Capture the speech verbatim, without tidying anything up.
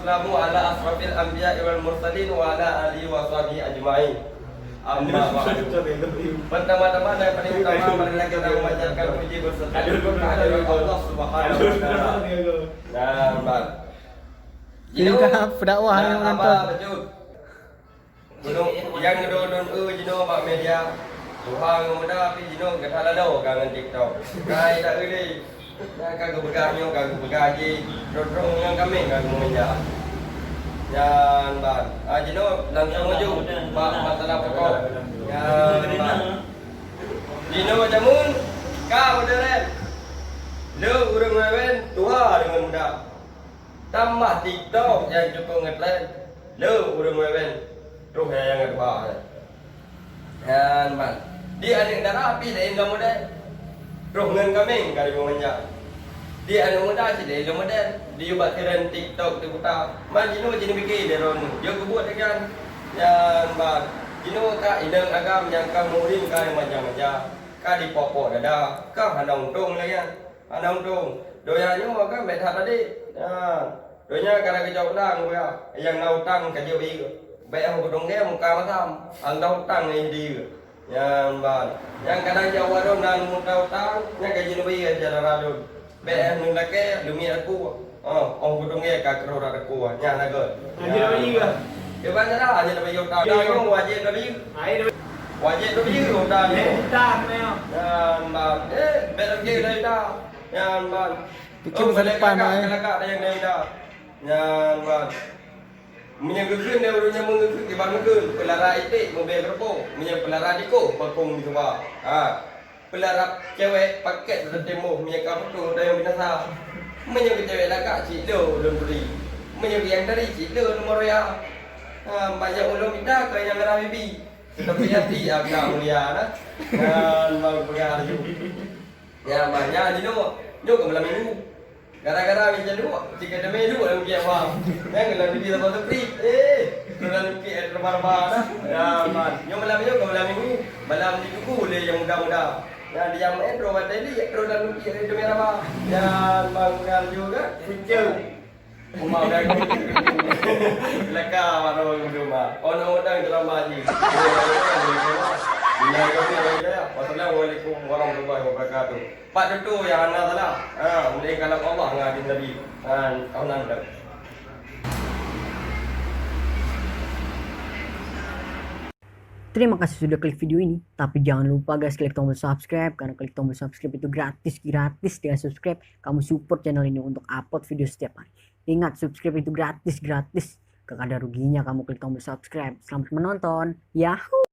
Wassalamu ala asrafil anbiya wal mursalin wa ala alihi wa sahbihi ajma'in. Amma ba'du. Pertama-tama dan paling utama, marilah kita memanjatkan puji bersyukur kehadirat Allah Subhanahu wa Taala. Nah, Bang. Jinoe, pendakwah nah, yang apa, nonton. Betul. Jinoe, nyang geudong-dong, eh, jinoe bak media. Tuha ngon muda, tapi jinoe gata lalo ka ngon TikTok. Kai tak boleh. Nyang ka geupeugah nyoe ka geupeugah jih, droe-droe ngon kaméng ka geumanja. Nyan ban. Ah, jinoe langsung menuju bak masalah pokok. Nyan ban. Jinoe jameun ka modern. Le ureueng wewen tuha deungon muda. Tambah TikTok nyang cukôp ngetren. Le ureueng wewen troh nyang tuha. Nyan ban. Di aneuk dara pih laén lom model. Troh ngon kaméng ka jimeumanja. Di aneuk muda cit laén lom model. Di ubak tren TikTok di kuta. Man jinoe jinoe pike lé droeneuh. Jeuet keubuet lagèe nyan. Nyan ban. Jinoe ka inong agam nyang ka murim ka manja-manja. Ka dipok-pok dada. Ka hana untông lagèe nyan. Hana untông. Donya nyoe kan bèk that tadi. Nyan. Donya ka na geucok ulang, ya. Nyang na utang ka jeuet bayeue. Bèk hong kutungge muka masam. Nyang na utang nyang di. Nyan ban. Nyang kadang jak warong nan muka utang, nyang ka jeuet bayeue syedara lôn. Bèk hong lakèe leumiet aku. Oh, hong kutungge ka keudroe aku. Nyan na gèt. Hana jeuet bayeue. Dia ban cara hana jeuet bayeue utang. Utang nyoe wajéb bayeue. Wajéb bayeue utang nyoe. Utang nyoe. Nyan ban. Eh, bèk lagèe dah utang. Nyan ban. Pikir masa depan, eh. Kelakar, kelakar, kelakar, kelakar. Nyan ban. Meunyoe geukheun lé ureueng nyang meungeukheun, kiban geukheun, peulara iték, meubèe keureupo. Meunyoe peulara tikoh, bakong meucuba. Ha. Peulara cewek, pakèt teutimboh, meunyoe ka putôh, dayong binasa. Meunyoe keu cewek lagak, cit lô ulôn turi. Meunyoe keu nyang tari, cit lô ulôn meuroya. Ha, banyak ulôn mita keu nyang rhah bibi. Teutapi hati agak mulia, nah. Nyan ban peugah laju. Ya, ban, nyan jinoe, nyoe keu malam minggu. Gara-gara meujan duek, cit ka teumé duek lam kiek, bang. Nyang lam bibi sama seuprit. Eh, lam kiek raba-raba dah. Ya, man. Nyoe malam nyoe keu malam minggu. Malam digugu lé nyang muda-muda. Nyang di nyang maén droe batèe li, droe lam kiek teumé raba. Ya, bang, kan juga. Pucuk. Uma udah. Leka baru rumah. Ono udah drama ji. Bila kami ada. Wassalamualaikum warahmatullahi wabarakatuh. Pak Dutu yang hana salah. Ha, mulai kalam Allah dengan hadis Nabi. Ha, tahunan dah. Terima kasih sudah klik video ini. Tapi jangan lupa guys, klik tombol subscribe. Karena klik tombol subscribe itu gratis, gratis dengan subscribe. Kamu support channel ini untuk upload video setiap hari. Ingat, subscribe itu gratis, gratis. Gak ada ruginya kamu klik tombol subscribe. Selamat menonton. Yahoo!